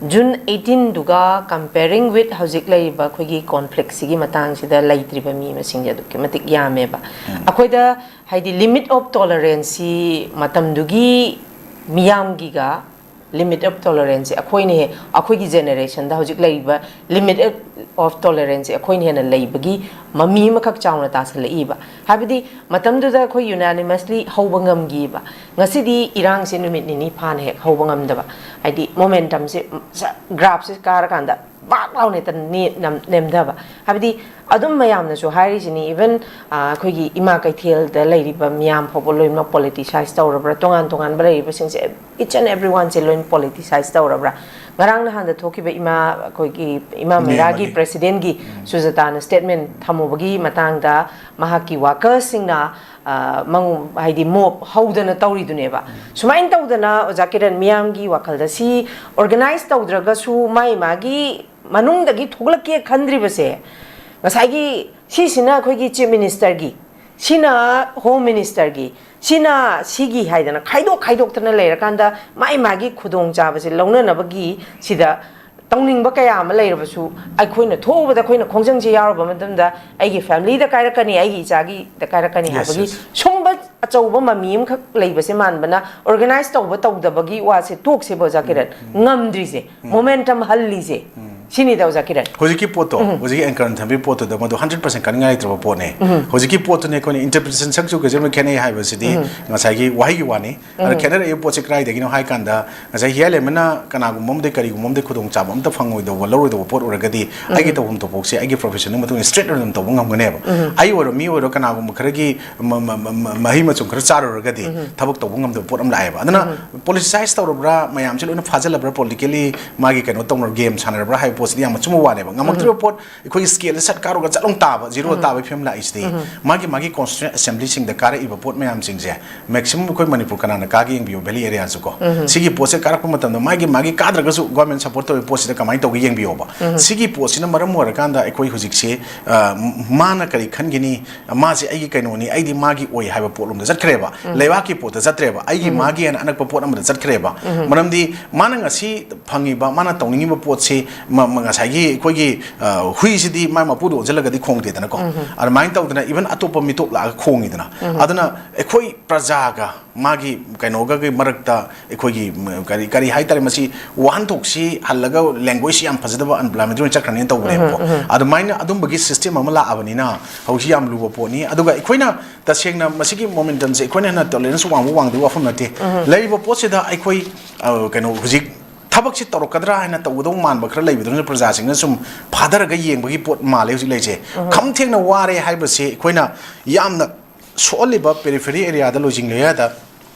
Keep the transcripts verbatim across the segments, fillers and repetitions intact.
June eighteen ꯗꯨꯒ comparing with ꯍꯧꯖꯤꯛ ꯂꯩꯔꯤꯕ ꯑꯩꯈꯣꯏꯒꯤ conflict ꯁꯤꯒꯤ ꯃꯇꯥꯡꯁꯤꯗ ꯂꯩꯇ꯭ꯔꯤꯕ ꯃꯤ ꯃꯁꯤꯡꯁꯦ ꯑꯗꯨꯛꯀꯤ ꯃꯇꯤꯛ ꯌꯥꯝꯃꯦꯕ꯫ ꯑꯩꯈꯣꯏꯗ ꯍꯥꯏꯗꯤ limit of tolerance ꯁꯤ ꯃꯇꯝꯗꯨꯒꯤ ꯃꯤꯌꯥꯝꯒꯤꯒ limit of tolerance ꯁꯦ ꯑꯩꯈꯣꯏꯅ ꯍꯦ ꯑꯩꯈꯣꯏꯒꯤ generation ꯗ ꯍꯧꯖꯤꯛ ꯂꯩꯔꯤꯕ limit of tolerance ꯁꯦ ꯑꯩꯈꯣꯏꯅ ꯍꯦꯟꯅ ꯂꯩꯕꯒꯤ ꯃꯃꯤ ꯑꯃꯈꯛ ꯆꯥꯎꯅ ꯇꯥꯁꯜꯂꯛꯏꯕ꯫ ꯍꯥꯏꯕꯗꯤ ꯃꯇꯝꯗꯨꯗ ꯑꯩꯈꯣꯏ unanimously ꯍꯧꯕ ꯉꯝꯈꯤꯕ꯫ ꯉꯁꯤꯗꯤ ꯏꯔꯥꯡꯁꯦ ꯅꯨꯃꯤꯠ ꯅꯤꯅꯤ ꯐꯥꯅ ꯍꯦꯛ ꯍꯧꯕ ꯉꯝꯗꯕ, ꯍꯥꯏꯗꯤ momentum ꯁꯦ, graph ꯁꯦ ꯀꯥꯔꯀꯥꯟꯗ ꯕꯥꯛ ꯂꯥꯎꯅ ꯍꯦꯛꯇ ꯅꯦ-, ꯅꯝ-, ꯅꯦꯝꯊꯕ꯫ ꯍꯥꯏꯕꯗꯤ ꯑꯗꯨꯝ ꯃꯌꯥꯝꯅꯁꯨ ꯍꯥꯏꯔꯤꯁꯤꯅꯤ, even ꯑꯩꯈꯣꯏꯒꯤ ꯏꯃꯥ ꯀꯩꯊꯦꯜꯗ ꯂꯩꯔꯤꯕ ꯃꯤꯌꯥꯝ ꯐꯥꯎꯕ ꯂꯣꯏꯅꯃꯛ politicize ꯇꯧꯔꯕ꯭ꯔꯥ, ꯇꯣꯉꯥꯟ ꯇꯣꯉꯥꯟꯕ ꯂꯩꯔꯤꯕꯁꯤꯡꯁꯦ each and everyone ꯁꯦ ꯂꯣꯏꯅ politicize ꯇꯧꯔꯕ꯭꯭ꯔꯥ? ꯉꯔꯥꯡ ꯅꯍꯥꯟꯗ ꯊꯣꯛꯈꯤꯕ ꯏꯃꯥ, ꯑꯩꯈꯣꯏꯒꯤ ꯏꯃꯥ ꯃꯦꯔꯥꯒꯤ president ꯒꯤ ꯁꯨꯖꯥꯇꯥꯅ statement ꯊꯝꯃꯨꯕꯒꯤ ꯃꯇꯥꯡꯗ ꯃꯍꯥꯛꯀꯤ workers ꯁꯤꯡꯅ, ꯑ, ꯃꯉꯣ-, ꯍꯥꯏꯗꯤ mob ꯍꯧꯗꯅ ꯇꯧꯔꯤꯗꯨꯅꯦꯕ꯫ ꯁꯨꯃꯥꯏꯅ ꯇꯧꯗꯅ ꯑꯣꯖꯥ ꯀꯤꯔꯟ, ꯃꯤꯌꯥꯝꯒꯤ ꯋꯥꯈꯜꯗ ꯁꯤ organize ꯇꯧꯗ꯭ꯔꯒꯁꯨ ꯃꯥꯏ ꯃꯥꯒꯤ ꯃꯅꯨꯡꯗꯒꯤ ꯊꯣꯛꯂꯛꯀꯦ ꯈꯟꯗ꯭ꯔꯤꯕꯁꯦ, ꯉꯁꯥꯏꯒꯤ ꯁꯤꯁꯤꯅ ꯑꯩꯈꯣꯏꯒꯤ chief minister ꯒꯤ, ꯁꯤꯅ home minister ꯒꯤ, ꯁꯤꯅ ꯁꯤꯒꯤ ꯍꯥꯏꯗꯅ ꯈꯥꯏꯗꯣꯛ ꯈꯥꯏꯗꯣꯛꯇꯅ ꯂꯩꯔꯀꯥꯟꯗ ꯃꯥꯏ ꯃꯥꯒꯤ ꯈꯨꯗꯣꯡꯆꯥꯕꯁꯦ ꯂꯧꯅꯅꯕꯒꯤ ꯁꯤꯗ ꯇꯧꯅꯤꯡꯕ ꯀꯌꯥ ꯑꯃ ꯂꯩꯔꯕꯁꯨ, ꯑꯩꯈꯣꯏꯅ ꯊꯣꯛꯎꯕꯗ ꯑꯩꯈꯣꯏꯅ ꯈꯣꯡꯖꯪꯁꯦ ꯌꯥꯎꯔꯕ ꯃꯇꯝꯗ ꯑꯩꯒꯤ family ꯗ ꯀꯥꯏꯔꯛꯀꯅꯤ, ꯑꯩꯒꯤ ꯏꯆꯥꯒꯤꯗ ꯀꯥꯏꯔꯛꯀꯅꯤ ꯍꯥꯏꯕꯒꯤ ꯁꯨꯝꯕ ꯑꯆꯧꯕ ꯃꯃꯤ ꯑꯃꯈꯛ ꯂꯩꯕꯁꯦ ꯃꯥꯟꯕꯅ organize ꯇꯧꯕ ꯇꯧꯗꯕꯒꯤ ꯋꯥꯁꯦ ꯇꯣꯛꯁꯦꯕ ꯑꯣꯖꯥ ꯀꯤꯔꯟ꯫ ꯉꯝꯗ꯭ꯔꯤꯁꯦ, momentum ꯍꯜꯂꯤꯁꯦ꯫ ꯁꯤꯅꯤꯗ ꯑꯣꯖꯥ ꯀꯤꯔꯟ꯫ ꯍꯧꯖꯤꯛꯀꯤ ꯄꯣꯠꯇꯣ, ꯍꯧꯖꯤꯛꯀꯤ anchor ꯅ ꯊꯝꯕꯤꯕ ꯄꯣꯠꯇꯨꯗ ꯃꯗꯨ hundred percent ꯀꯥꯅꯤꯡꯉꯥꯏ ꯂꯩꯇ꯭ꯔꯕ ꯄꯣꯠꯅꯦ꯫ ꯍꯧꯖꯤꯛꯀꯤ ꯄꯣꯠꯇꯨꯅꯦ ꯑꯩꯈꯣꯏꯅ interpretation ꯁꯛꯁꯨ ꯀꯩꯁꯨ ꯈꯦꯠꯅꯩ ꯍꯥꯏꯕꯁꯤꯗꯤ ꯉꯁꯥꯏꯒꯤ ꯋꯥꯍꯩꯒꯤ ꯋꯥꯅꯤ꯫ ꯑꯗ ꯈꯦꯠꯅꯔꯛꯏꯕ ꯄꯣꯠꯁꯦ ꯀꯗꯥꯏꯗꯒꯤꯅꯣ ꯍꯥꯏ ꯀꯥꯟꯗ, ꯉꯁꯥꯏ ꯍꯤꯌꯥꯂꯦꯝꯕꯅ ꯀꯅꯥꯒꯨꯝꯕ ꯑꯃꯗꯤ ꯀꯔꯤꯒꯨꯝꯕ ꯑꯃꯗꯤ ꯈꯨꯗꯣꯡꯆꯥꯕ ꯑꯝꯇ ꯐꯪꯉꯣꯏꯗꯧꯕ, ꯂꯧꯔꯣꯏꯗꯧꯕ ꯄꯣꯠ ꯑꯣꯏꯔꯒꯗꯤ, ꯑꯩꯒꯤ ꯇꯧꯐꯝ ꯊꯣꯛꯄꯁꯦ ꯑꯩꯒꯤ profession ꯒꯤ ꯃꯇꯨꯡ ꯏꯟꯅ straight ꯑꯣꯏꯅ ꯑꯗꯨꯝ ꯇꯧꯕ ꯉꯝꯒꯅꯦꯕ꯫ ꯑꯩ ꯑꯣꯏꯔꯣ, ꯃꯤ ꯑꯣꯏꯔꯣ, ꯀꯅꯥꯒꯨꯝꯕ ꯈꯔꯒꯤ ꯃ-, ꯃ-, ꯃ-, ꯃ-, ꯃꯍꯩ ꯃꯆꯨꯝ ꯈꯔ ꯆꯥꯔꯨꯔꯒꯗꯤ ꯊꯕꯛ ꯇꯧꯕ ꯉꯝꯗꯕ ꯄꯣꯠ ꯑꯃ ꯂꯥꯛꯑꯦꯕ꯫ ꯑꯗꯨꯅ politicize ꯇꯧꯔꯕ꯭ꯔꯥ, ꯃꯌꯥꯝꯁꯦ ꯂꯣꯏꯅ ꯐꯥꯖꯤꯜꯂꯕ꯭ꯔꯥ, politically ꯃꯥꯒꯤ ꯀꯩꯅꯣ ꯇꯧꯅ game ꯁꯥꯟꯅꯔꯕ꯭ꯔꯥ ꯍꯥꯏꯕ ꯄꯣꯠꯁꯤꯗꯤ ꯌꯥꯝ ꯑꯆꯨꯝꯕ ꯋꯥꯅꯦꯕ꯫ ꯉꯝꯃꯛꯇ꯭ꯔꯤꯕ ꯄꯣꯠ, ꯑꯩꯈꯣꯏꯒꯤ ꯁ꯭ꯀꯦꯜꯁꯦ ꯁꯠ ꯀꯥꯔꯨꯔꯒ ꯆꯠꯂꯣꯡ ꯇꯥꯕ, ꯖꯤꯔꯣ ꯇꯥꯕꯒꯤ ꯐꯤꯕꯝ ꯂꯥꯛꯏꯁꯤꯗꯤ ꯃꯥꯒꯤ ꯃꯥꯒꯤ ꯀꯣꯟꯁꯇꯤꯇ꯭ꯌꯨꯁꯟ ꯑꯦꯁꯦꯝꯕ꯭ꯂꯤꯁꯤꯡꯗ ꯀꯥꯔꯛꯏꯕ ꯄꯣꯠ ꯃꯌꯥꯝꯁꯤꯡꯁꯦ, ꯃꯦꯛꯁꯤꯃꯝ ꯑꯩꯈꯣꯏ ꯃꯅꯤꯄꯨꯔ ꯀꯅꯥꯅ ꯀꯥꯒꯦ ꯌꯦꯡꯕꯤꯌꯣ, ꯚꯦꯂꯤ ꯑꯦꯔꯤꯌꯥꯁꯨꯀꯣ꯫ ꯁꯤꯒꯤ ꯄꯣꯠꯁꯦ ꯀꯥꯔꯛꯄ ꯃꯇꯝꯗ ꯃꯥꯒꯤ ꯃꯥꯒꯤ ꯀꯥꯗ꯭ꯔꯒꯁꯨ ꯒꯣꯔꯃꯦꯟ ꯁꯄꯣꯔꯠ ꯇꯧꯔꯤꯕ ꯄꯣꯠꯁꯤꯗ ꯀꯃꯥꯏꯅ ꯇꯧꯒꯦ ꯌꯦꯡꯕꯤꯌꯣꯕ꯫ ꯁꯤꯒꯤ ꯄꯣꯠꯁꯤꯅ ꯃꯔꯝ ꯑꯣꯏꯔꯀꯥꯟꯗ ꯑꯩꯈꯣꯏ ꯍꯧꯖꯤꯛꯁꯦ, ꯑ, ꯃꯥꯅ ꯀꯔꯤ ꯈꯟꯒꯅꯤ, ꯃꯥꯁꯦ ꯑꯩꯒꯤ ꯀꯩꯅꯣꯅꯤ, ꯑꯩꯗꯤ ꯃꯥꯒꯤ ꯑꯣꯏ ꯍꯥꯏꯕ ꯄꯣꯠꯂꯣꯝꯗ ꯆꯠꯈ꯭ꯔꯦꯕ꯫ ꯂꯩꯕꯥꯛꯀꯤ ꯄꯣꯠꯇ ꯆꯠꯇ꯭ꯔꯦꯕ, ꯑꯩꯒꯤ ꯃꯥꯒꯤ ꯍꯥꯏꯅ ꯑꯅꯛꯄ ꯄꯣꯠ ꯑꯃꯗ ꯆꯠꯈ꯭ꯔꯦꯕ꯫ ꯃꯔꯝꯗꯤ ꯃꯥꯅ ꯉꯁꯤ ꯐꯪꯉꯤꯕ, ꯃꯥꯅ ꯇꯧꯅꯤꯡꯉꯤꯕ ꯄꯣꯠꯁꯤ ꯃ-, ꯃ-, ꯉꯁꯥꯏꯒꯤ ꯑꯩꯈꯣꯏꯒꯤ, ꯑ, ꯍꯨꯏꯁꯤꯗꯤ ꯃꯥꯏ ꯃꯄꯨꯗꯣ ꯑꯣꯟꯁꯤꯜꯂꯒꯗꯤ ꯈꯣꯡꯗꯦꯗꯅꯀꯣ꯫ ꯑꯗꯨꯃꯥꯏꯅ ꯇꯧꯗꯅ even ꯑꯇꯣꯞꯄ ꯃꯤꯇꯣꯞ ꯂꯥꯛꯑꯒ ꯈꯣꯡꯉꯤꯗꯅ꯫ ꯑꯗꯨꯅ ꯑꯩꯈꯣꯏ ꯄ꯭ꯔꯖꯥꯒ ꯃꯥꯒꯤ ꯀꯩꯅꯣꯒꯒꯤ ꯃꯔꯛꯇ ꯑꯩꯈꯣꯏꯒꯤ, ꯎꯝ, ꯀꯔꯤ, ꯀꯔꯤ ꯍꯥꯏꯇꯥꯔꯦ, ꯃꯁꯤ ꯋꯥꯍꯟꯊꯣꯛꯁꯤ ꯍꯜꯂꯒ ꯂꯦꯡꯒ꯭ꯋꯦꯖꯁꯤ ꯌꯥꯝ ꯐꯖꯗꯕ ꯑꯟꯄ꯭ꯂꯣꯏꯃꯦꯟꯇ ꯑꯣꯏꯅ ꯆꯠꯈ꯭ꯔꯅꯤꯅ ꯇꯧꯕꯅꯦꯕꯀꯣ꯫ ꯑꯗꯨꯃꯥꯏꯅ ꯑꯗꯨꯝꯕꯒꯤ ꯁꯤꯁꯇꯦꯝ ꯑꯃ ꯂꯥꯛꯑꯕꯅꯤꯅ ꯍꯧꯖꯤꯛ ꯌꯥꯝ ꯂꯨꯕ ꯄꯣꯠꯅꯤ꯫ ꯑꯗꯨꯒ ꯑꯩꯈꯣꯏꯅ ꯇꯁꯦꯡꯅ ꯃꯁꯤꯒꯤ ꯃꯣꯃꯦꯟꯇꯝꯁꯦ ꯑꯩꯈꯣꯏꯅ ꯍꯦꯟꯅ ꯇꯣꯂꯔꯦꯟꯁ ꯋꯥꯡꯕ ꯋꯥꯡꯗꯕꯒꯤ ꯋꯥꯐꯝ ꯅꯠꯇꯦ꯫ ꯂꯩꯔꯤꯕ ꯄꯣꯠꯁꯤꯗ ꯑꯩꯈꯣꯏ, ꯑ, ꯀꯩꯅꯣ, ꯍꯧꯖꯤꯛ ꯊꯕꯛꯁꯤ ꯇꯧꯔꯛꯀꯗ꯭ꯔꯥ ꯍꯥꯏꯅ ꯇꯧꯒꯗꯧꯕ ꯃꯥꯟꯕ ꯈꯔ ꯂꯩꯕꯗꯨꯅ ꯄ꯭ꯔꯖꯥꯁꯤꯡꯅ ꯁꯨꯝ ꯐꯥꯊꯔꯒ ꯌꯦꯡꯕꯒꯤ ꯄꯣꯠ ꯃꯥꯜꯂꯦ ꯍꯧꯖꯤꯛ ꯂꯩꯔꯤꯁꯦ꯫ ꯈꯝ ꯊꯦꯡꯅ ꯋꯥꯔꯦ ꯍꯥꯏꯕꯁꯦ ꯑꯩꯈꯣꯏꯅ ꯌꯥꯝꯅ ꯁꯣꯛꯍꯜꯂꯤꯕ ꯄꯦꯔꯤꯐꯦꯔꯤ ꯑꯦꯔꯤꯌꯥꯗ, ꯂꯣꯏꯖꯤꯡ ꯂꯣꯌꯥꯗ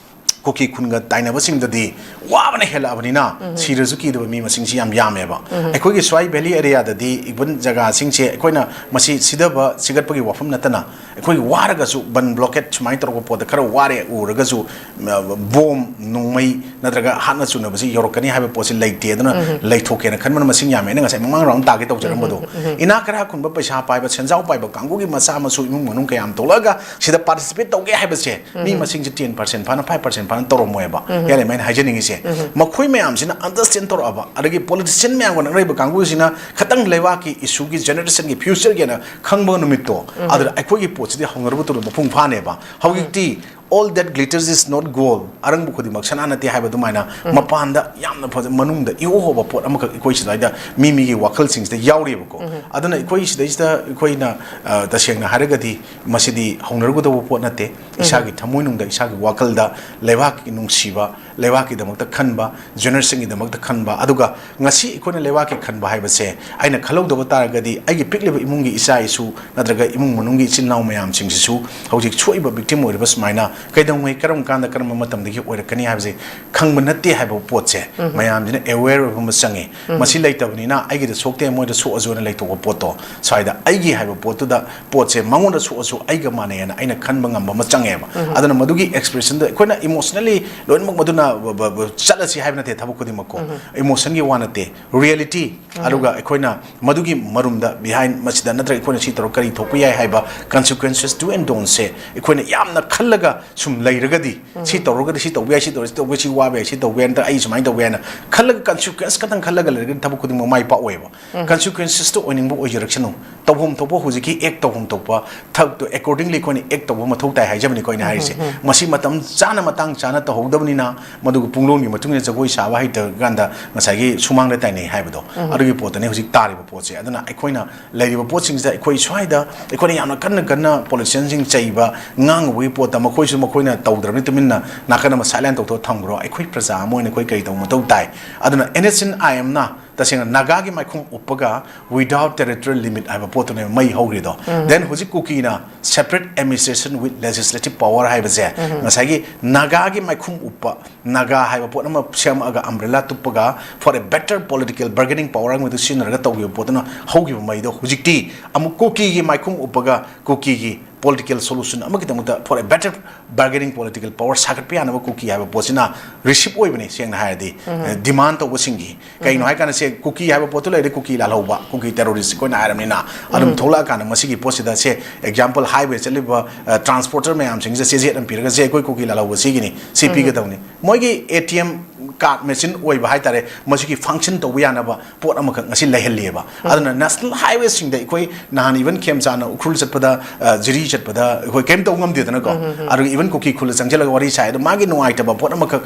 ꯀꯨꯀꯤ ꯈꯨꯟꯒ ꯇꯥꯏꯅꯕꯁꯤꯡꯗꯗꯤ ꯋꯥꯕꯅ ꯍꯦꯜꯂꯛꯑꯕꯅꯤꯅ ꯁꯤꯔꯁꯨ ꯀꯤꯗꯕ ꯃꯤ ꯃꯁꯤꯡꯁꯤ ꯌꯥꯝ ꯌꯥꯝꯃꯦꯕ꯫ ꯑꯩꯈꯣꯏꯒꯤ ꯁ꯭ꯋꯥꯏ ꯚꯦꯂꯤ ꯑꯦꯔꯤꯌꯥꯗꯗꯤ even ꯖꯒꯥꯁꯤꯡꯁꯦ ꯑꯩꯈꯣꯏꯅ ꯃꯁꯤ ꯁꯤꯊꯕ ꯁꯤꯒꯠꯄꯒꯤ ꯋꯥꯐꯝ ꯅꯠꯇꯅ ꯑꯩꯈꯣꯏ ꯋꯥꯔꯒꯁꯨ ꯕꯟ ꯕ꯭ꯂꯣꯀꯦꯠ ꯁꯨꯃꯥꯏꯅ ꯇꯧꯔꯛꯄ ꯄꯣꯠꯇ ꯈꯔ ꯋꯥꯔꯦ ꯎꯔꯒꯁꯨ, ꯑ, ꯕꯣꯝ, ꯅꯣꯡꯃꯩ ꯅꯠꯇ꯭ꯔꯒ ꯍꯥꯠꯅ ꯆꯨꯅꯕꯁꯤ ꯌꯧꯔꯛꯀꯅꯤ ꯍꯥꯏꯕ ꯄꯣꯠꯁꯤ ꯂꯩꯇꯦ꯫ ꯑꯗꯨꯅ ꯂꯩꯊꯣꯛꯀꯦꯅ ꯈꯟꯕꯅ ꯃꯁꯤꯡ ꯌꯥꯝꯃꯦ꯫ ꯑꯩꯅ ꯉꯁꯥꯏ ꯃꯃꯥꯡ ꯔꯥꯎꯟ ꯇꯥꯒꯦ ꯇꯧꯖꯔꯝꯕꯗꯣ, ꯏꯅꯥꯛ ꯀꯩꯔꯥꯛ ꯈꯨꯟꯕ, ꯄꯩꯁꯥ ꯄꯥꯏꯕ, ꯁꯦꯟꯖꯥꯎ ꯄꯥꯏꯕ ꯀꯥꯡꯕꯨꯒꯤ ꯃꯆꯥ ꯃꯁꯨ ꯏꯃꯨꯡ ꯃꯅꯨꯡ ꯀꯌꯥꯝ ꯊꯣꯛꯂꯛꯑꯒ ꯁꯤꯗ ꯄꯥꯔꯇꯤꯁꯤꯄꯦꯠ ꯇꯧꯒꯦ ꯍꯥꯏꯕꯁꯦ ꯃꯤ ꯃꯁꯤꯡꯁꯦ ꯇꯦꯟ ꯄꯥꯔꯁꯦꯟ ꯐꯥꯅ, ꯐꯥꯏꯚ ꯄꯥꯔꯁꯦꯟ ꯐꯥꯅ ꯇꯧꯔꯝꯃꯣꯏꯕ꯫ ꯌꯥꯔꯦ, ꯑꯩꯅ ꯍꯥꯏꯖꯅꯤꯡꯉꯤꯁꯦ, ꯃꯈꯣꯏ ꯃꯌꯥꯝꯁꯤꯅ ꯑꯟꯗꯔꯁ꯭ꯇꯦꯟ ꯇꯧꯔꯛꯑꯕ, ꯑꯗꯒꯤ ꯄꯣꯂꯤꯇꯤꯁꯤꯌꯟ ꯃꯌꯥꯝꯒ ꯅꯛꯅꯔꯤꯕ ꯀꯥꯡꯕꯨꯁꯤꯅ ꯈꯤꯇꯪ ꯂꯩꯕꯥꯛꯀꯤ ꯏꯁꯨꯒꯤ, ꯖꯦꯅꯦꯔꯦꯁꯟꯒꯤ ꯐ꯭ꯌꯨꯆꯔꯒꯤ ꯍꯥꯏꯅ ꯈꯪꯕ ꯅꯨꯃꯤꯠꯇꯣ, ꯑꯗꯨꯗ ꯑꯩꯈꯣꯏꯒꯤ ꯄꯣꯠꯁꯤꯗꯤ ꯍꯧꯅꯔꯨꯕ ꯇꯨꯔ ꯃꯄꯨꯡ ꯐꯥꯅꯦꯕ꯫ ꯍꯧꯖꯤꯛꯇꯤ "All that glitters is not gold", ꯑꯔꯪꯕ ꯈꯨꯗꯤꯡꯃꯛ ꯁꯅꯥ ꯅꯠꯇꯦ ꯍꯥꯏꯕ ꯑꯗꯨꯃꯥꯏꯅ, ꯃꯄꯥꯟꯗ ꯌꯥꯝꯅ ꯐꯖ, ꯃꯅꯨꯡꯗ ꯏꯍꯣ ꯍꯣꯕ ꯄꯣꯠ ꯑꯃꯈꯛ ꯑꯩꯈꯣꯏ ꯁꯤꯗ ꯃꯤ ꯃꯤꯒꯤ ꯋꯥꯈꯜꯁꯤꯡꯁꯤꯗ ꯌꯥꯎꯔꯤꯕꯀꯣ꯫ ꯑꯗꯨꯅ ꯑꯩꯈꯣꯏ ꯁꯤꯗꯩꯁꯤꯗ ꯑꯩꯈꯣꯏꯅ, ꯑ, ꯇꯁꯦꯡꯅ ꯍꯥꯏꯔꯒꯗꯤ ꯃꯁꯤꯗꯤ ꯍꯧꯅꯔꯨꯒꯗꯧꯕ ꯄꯣꯠ ꯅꯠꯇꯦ꯫ ꯏꯁꯥꯒꯤ ꯊꯃꯣꯏꯅꯨꯡꯗ, ꯏꯁꯥꯒꯤ ꯋꯥꯈꯜꯗ ꯂꯩꯕꯥꯛꯀꯤ ꯅꯨꯡꯁꯤꯕ, ꯂꯩꯕꯥꯛꯀꯤꯗꯃꯛꯇ ꯈꯟꯕ, ꯖꯦꯅꯦꯔꯦꯁꯟꯒꯤꯗꯃꯛꯇ ꯈꯟꯕ, ꯑꯗꯨꯒ ꯉꯁꯤ ꯑꯩꯈꯣꯏꯅ ꯂꯩꯕꯥꯛꯀꯤ ꯈꯟꯕ ꯍꯥꯏꯕꯁꯦ ꯑꯩꯅ ꯈꯜꯍꯧꯗꯕ ꯇꯥꯔꯒꯗꯤ ꯑꯩꯒꯤ ꯄꯤꯛꯂꯤꯕ ꯏꯃꯨꯡꯒꯤ ꯏꯆꯥ ꯏꯁꯨ ꯅꯠꯇ꯭ꯔꯒ ꯏꯃꯨꯡ ꯃꯅꯨꯡꯒꯤ ꯏꯆꯤꯜ ꯏꯅꯥꯎ ꯃꯌꯥꯝꯁꯤꯡꯁꯤꯁꯨ ꯍꯧꯖꯤꯛ ꯁꯣꯛꯏꯕ ꯚꯤꯛꯇꯤꯝ ꯑꯣꯏꯔꯤꯕ ꯁꯨꯃꯥꯏꯅ ꯀꯩꯗꯧꯉꯩ, ꯀꯔꯝ ꯀꯥꯟꯗ, ꯀꯔꯝꯕ ꯃꯇꯝꯗꯒꯤ ꯑꯣꯏꯔꯛꯀꯅꯤ ꯍꯥꯏꯕꯁꯦ ꯈꯪꯕ ꯅꯠꯇꯦ ꯍꯥꯏꯕ ꯄꯣꯠꯁꯦ ꯃꯌꯥꯝꯁꯤꯅ aware ꯑꯣꯏꯕ ꯑꯃ ꯆꯪꯉꯤ꯫ ꯃꯁꯤ ꯂꯩꯇꯕꯅꯤꯅ ꯑꯩꯒꯤꯗ ꯁꯣꯛꯇꯦ, ꯃꯣꯏꯗ ꯁꯣꯛꯑꯁꯨꯅ ꯂꯩꯊꯣꯛꯄ ꯄꯣꯠꯇꯣ, ꯁ꯭ꯋꯥꯏꯗ ꯑꯩꯒꯤ ꯍꯥꯏꯕ ꯄꯣꯠꯇꯨꯗ, ꯄꯣꯠꯁꯦ ꯃꯉꯣꯟꯗ ꯁꯣꯛꯑꯁꯨ ꯑꯩꯒ ꯃꯥꯟꯅꯩꯅ ꯑꯩꯅ ꯈꯟꯕ ꯉꯝꯕ ꯑꯃ ꯆꯪꯉꯦꯕ꯫ ꯑꯗꯨꯅ ꯃꯗꯨꯒꯤ expression ꯗꯣ ꯑꯩꯈꯣꯏꯅ emotionally ꯂꯣꯏꯅꯃꯛ ꯃꯗꯨꯅ ꯕ-, ꯕ-, ꯕ-, ꯆꯠꯂꯁꯤ ꯍꯥꯏꯕ ꯅꯠꯇꯦ ꯊꯕꯛ ꯈꯨꯗꯤꯡꯃꯛꯀꯣ꯫ Emotion ꯒꯤ ꯋꯥ ꯅꯠꯇꯦ, reality꯫ ꯑꯗꯨꯒ ꯑꯩꯈꯣꯏꯅ ꯃꯗꯨꯒꯤ ꯃꯔꯨꯝꯗ, behind ꯃꯁꯤꯗ, ꯅꯠꯇ꯭ꯔꯒ ꯑꯩꯈꯣꯏꯅ ꯁꯤ ꯇꯧꯔ ꯀꯔꯤ ꯊꯣꯛꯄ ꯌꯥꯏ ꯍꯥꯏꯕ consequences, do and don't ꯁꯦ ꯑꯩꯈꯣꯏꯅ ꯌꯥꯝꯅ ꯈꯜꯂꯒ ꯁꯨꯝ ꯂꯩꯔꯒꯗꯤ, ꯁꯤ ꯇꯧꯔꯒꯗꯤ ꯁꯤ ꯇꯧꯕ ꯌꯥꯏ, ꯁꯤ ꯇꯧꯔꯒꯗꯤ ꯁꯤ ꯇꯧꯕ ꯌꯥꯏ, ꯁꯤ ꯇꯧꯕ ꯌꯥꯏ, ꯅꯠꯇ꯭ꯔꯒ ꯑꯩ ꯁꯨꯃꯥꯏꯅ ꯇꯧꯕ ꯌꯥꯏꯅ ꯈꯜꯂꯒ consequence ꯈꯛꯇꯪ ꯈꯜꯂꯒ ꯂꯩꯔꯒꯗꯤ ꯊꯕꯛ ꯈꯨꯗꯤꯡꯃꯛ ꯃꯥꯏ ꯄꯥꯛꯑꯣꯏꯕ꯫ Consequences ꯇꯣ ꯑꯣꯏꯅꯤꯡꯕ ꯑꯣꯏꯖꯔꯛꯁꯅꯨ꯫ ꯇꯧꯐꯝ ꯊꯣꯛꯄ ꯍꯧꯖꯤꯛꯀꯤ act ꯇꯧꯐꯝ ꯊꯣꯛꯄ ꯊꯕꯛꯇꯣ accordingly ꯑꯩꯈꯣꯏꯅ act ꯇꯧꯕ ꯃꯊꯧ ꯇꯥꯏ ꯍꯥꯏꯖꯕꯅꯤꯀꯣ ꯑꯩꯅ ꯍꯥꯏꯔꯤꯁꯦ꯫ ꯃꯁꯤ ꯃꯇꯝ ꯆꯥꯅ, ꯃꯇꯥꯡ ꯆꯥꯅ ꯇꯧꯍꯧꯗꯕꯅꯤꯅ, ꯃꯗꯨꯒ ꯄꯨꯡꯂꯣꯟꯒꯤ ꯃꯇꯨꯡ ꯏꯟꯅ ꯖꯒꯣꯏ ꯁꯥꯕ ꯍꯩꯇ꯭ꯔꯀꯥꯟꯗ ꯉꯁꯥꯏꯒꯤ ꯁꯨꯃꯥꯡꯗ ꯇꯥꯏꯅꯩ ꯍꯥꯏꯕꯗꯣ, ꯑꯗꯨꯒꯤ ꯄꯣꯠꯇꯅꯤ ꯍꯧꯖꯤꯛ ꯇꯥꯔꯤꯕ ꯄꯣꯠꯁꯦ꯫ ꯑꯗꯨꯅ ꯑꯩꯈꯣꯏꯅ ꯂꯩꯔꯤꯕ ꯄꯣꯠꯁꯤꯡꯁꯤꯗ ꯑꯩꯈꯣꯏ ꯁ꯭ꯋꯥꯏꯗ ꯑꯩꯈꯣꯏꯅ ꯌꯥꯝꯅ ꯀꯟꯅ ꯀꯟꯅ politician ꯁꯤꯡ ꯆꯩꯕ, ꯉꯥꯡꯉꯨꯕꯒꯤ ꯄꯣꯠꯇ ꯃꯈꯣꯏꯁꯨ ꯃꯈꯣꯏꯅ ꯇꯧꯗ꯭ꯔꯕꯅꯤ, ꯇꯨꯃꯤꯟꯅ ꯅꯥꯀꯟ ꯑꯃ silent ꯇꯧꯊꯣꯛꯑ ꯊꯝꯈ꯭ꯔꯣ꯫ ꯑꯩꯈꯣꯏ ꯄ꯭ꯔꯖꯥ ꯑꯃ ꯑꯣꯏꯅ ꯑꯩꯈꯣꯏ ꯀꯔꯤ ꯇꯧꯕ ꯃꯊꯧ ꯇꯥꯏ? ꯑꯗꯨꯅ N S C N I M ꯅ ꯇꯁꯦꯡꯅ ꯅꯥꯒꯥꯒꯤ ꯃꯥꯏꯈꯨꯝ ꯎꯞꯄꯒ without territorial limit ꯍꯥꯏꯕ ꯄꯣꯠꯇꯨꯅꯦꯕ ꯃꯩ ꯍꯧꯔꯤꯗꯣ꯫ Then ꯍꯧꯖꯤꯛ ꯀꯨꯀꯤꯅ separate administration with legislative power ꯍꯥꯏꯕꯁꯦ, ꯉꯁꯥꯏꯒꯤ ꯅꯥꯒꯥꯒꯤ ꯃꯥꯏꯈꯨꯝ ꯎꯞꯄ, ꯅꯥꯒꯥ ꯍꯥꯏꯕ ꯄꯣꯠ ꯑꯃ ꯁꯦꯝꯃꯛꯑꯒ umbrella ꯇꯨꯞꯄꯒ for a better political bargaining power ꯑꯃꯗꯨ ꯁꯤꯖꯤꯟꯅꯔꯒ ꯇꯧꯈꯤꯕ ꯄꯣꯠꯇꯨꯅ ꯍꯧꯈꯤꯕ ꯃꯩꯗꯣ ꯍꯧꯖꯤꯛꯇꯤ ꯑꯃꯨꯛ ꯀꯨꯀꯤꯒꯤ ꯃꯥꯏꯈꯨꯝ ꯎꯞꯄꯒ ꯀꯨꯀꯤꯒꯤ political solution ꯑꯃꯒꯤꯗꯃꯛꯇ for a better bargaining political power ꯁꯥꯒꯠꯄ ꯌꯥꯅꯕ ꯀꯨꯀꯤ ꯍꯥꯏꯕ ꯄꯣꯠꯁꯤꯅ receive ꯑꯣꯏꯕꯅꯤ꯫ ꯁꯦꯡꯅ ꯍꯥꯏꯔꯗꯤ, demand ꯇꯧꯕꯁꯤꯡꯒꯤ, ꯀꯩꯅꯣ ꯍꯥꯏꯀꯥꯟꯗ ꯁꯦ ꯀꯨꯀꯤ ꯍꯥꯏꯕ ꯄꯣꯠꯇꯨ ꯂꯩꯔꯗꯤ ꯀꯨꯀꯤ ꯂꯥꯜꯍꯧꯕ, ꯀꯨꯀꯤ terrorist ꯑꯩꯈꯣꯏꯅ ꯍꯥꯏꯔꯕꯅꯤꯅ, ꯑꯗꯨꯝ ꯊꯣꯛꯂꯛꯑꯀꯥꯟꯗ ꯃꯁꯤꯒꯤ ꯄꯣꯠꯁꯤꯗ ꯁꯦ example highway ꯆꯠꯂꯤꯕ transporter ꯃꯌꯥꯝꯁꯤꯡꯁꯤꯗ ꯆꯦꯖꯦꯠ ꯑꯃ ꯄꯤꯔꯒ ꯁꯦ ꯑꯩꯈꯣꯏ ꯀꯨꯀꯤ ꯂꯥꯜꯍꯧꯕ ꯁꯤꯒꯤꯅꯤ, ꯁꯤ ꯄꯤꯒꯗꯕꯅꯤ꯫ ꯃꯣꯏꯒꯤ A T M card machine ꯑꯣꯏꯕ ꯍꯥꯏꯇꯥꯔꯦ, ꯃꯁꯤꯒꯤ function ꯇꯧꯕ ꯌꯥꯅꯕ ꯄꯣꯠ ꯑꯃꯈꯛ ꯉꯁꯤ ꯂꯩꯍꯜꯂꯤꯑꯕ꯫ ꯑꯗꯨꯅ national highway ꯁꯤꯡꯗ ꯑꯩꯈꯣꯏ ꯅꯍꯥꯟ even ꯈꯦꯝꯆꯥꯟꯅ ꯎꯈ꯭ꯔꯨꯜ ꯆꯠꯄꯗ, ꯑ, ꯖꯤꯔꯤ ꯆꯠꯄꯗ ꯑꯩꯈꯣꯏ ꯀꯔꯤꯝ ꯇꯧ ꯉꯝꯗꯦꯗꯅꯀꯣ꯫ ꯑꯗꯨꯒ even ꯀꯨꯀꯤ ꯈꯨꯜꯗ ꯆꯪꯁꯤꯜꯂꯒ ꯋꯥꯔꯤ ꯁꯥꯏ꯫ ꯑꯗꯣ ꯃꯥꯒꯤ ꯅꯨꯡꯉꯥꯏꯇꯕ ꯄꯣꯠ ꯑꯃꯈꯛ